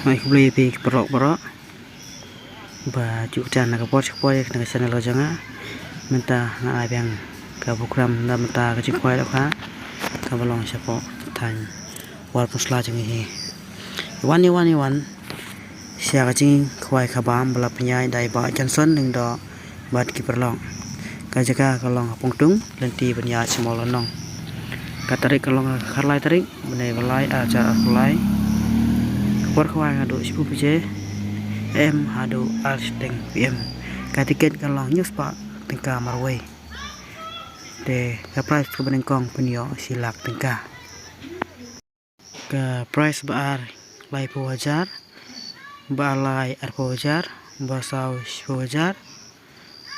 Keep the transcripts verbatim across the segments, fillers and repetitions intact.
Ngai khublei ïa phi ki paralok baroh ba ju ïa na ka por sha ka por ïa ka channel ka jong nga. Mynta nga ai biang ka program na mynta ka jingkhwai dohkha kaba long shapoh thaiñ Walpungsla jong ngi hi. Wan ïa wan ïa wan sha ka jingkhwai kaba bym la pynïaid da i Bah Johnson Lyngdoh bad ki paralok. Ka jaka ka long ha Pongtung, lynti ban ïaid sha Mawlynnong. Ka tarik ka long ka khatlai tarik bnai ba lai arhajar arphew lai. Ka por khwai naduh shiphew baje A M haduh ar shiteng P M. Ka tiket ka long hynñiew spah tyngka marwei. Te ka prize kaba nyngkong phin ïoh shi lak tyngka. Ka prize ba ar laiphew hajar, ba lai arphew hajar, ba saw shiphew hajar,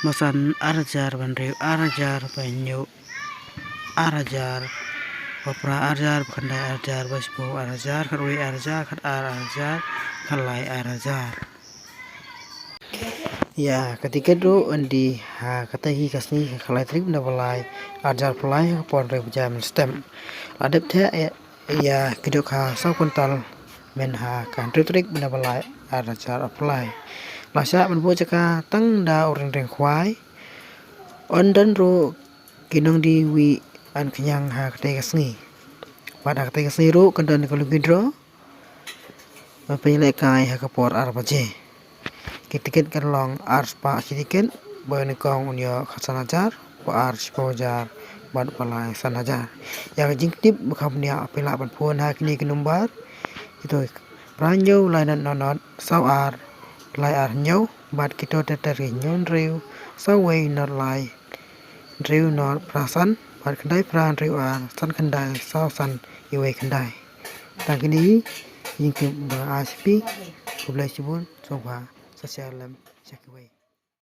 ba san ar hajar, ba hynriew ar hajar, ba hynñiew ar hajar, ba phra ar hajar, ba khyndai ar hajar, ba shiphew ar hajar, khatwei ar hajar, khatar ar hajar, khatlai ar hajar. Ïa ka tiket ruh yn die ha katei hi ka sngi, ka khatlai tarik bnai ba lai arhajar arphew lai, ha ka por hynriew baje mynstep. La dep theh ïa, ïa ki dohkha saw kwintal mynha ka hynriew tarik bnai ba lai arhajar arphew lai. La shah ban buh jaka tang da u Rynreng Khwai. Yn don ruh ki nongdie wieh yn khñiang ha katei ka sngi. Bad ha katei ka sngi ruh kan don ka lucky draw ba pynlehkai ha ka por ar baje. Ki tiket kan long ar spah shi tiket, ba nyngkong un ïoh khatsan hajar, ba ar shiphew hajar, bad ba lai san hajar. Ïa ka jingtip ba kham bniah phi lah ban phone ha kine ki number. Kito, phra hynñiew lai not not not, saw ar lai ar hynñiew, bad kito ter ter ki hynñiew hynriew, saw wei not lai, hynriew not phra san, bad khyndai phra hynriew ar, san khyndai, saw san, iwei khyndai. Tang kine hi ki jingtip ba nga ai sha phi. Khublei shibun, sngewbha sa share lem sha kiwei.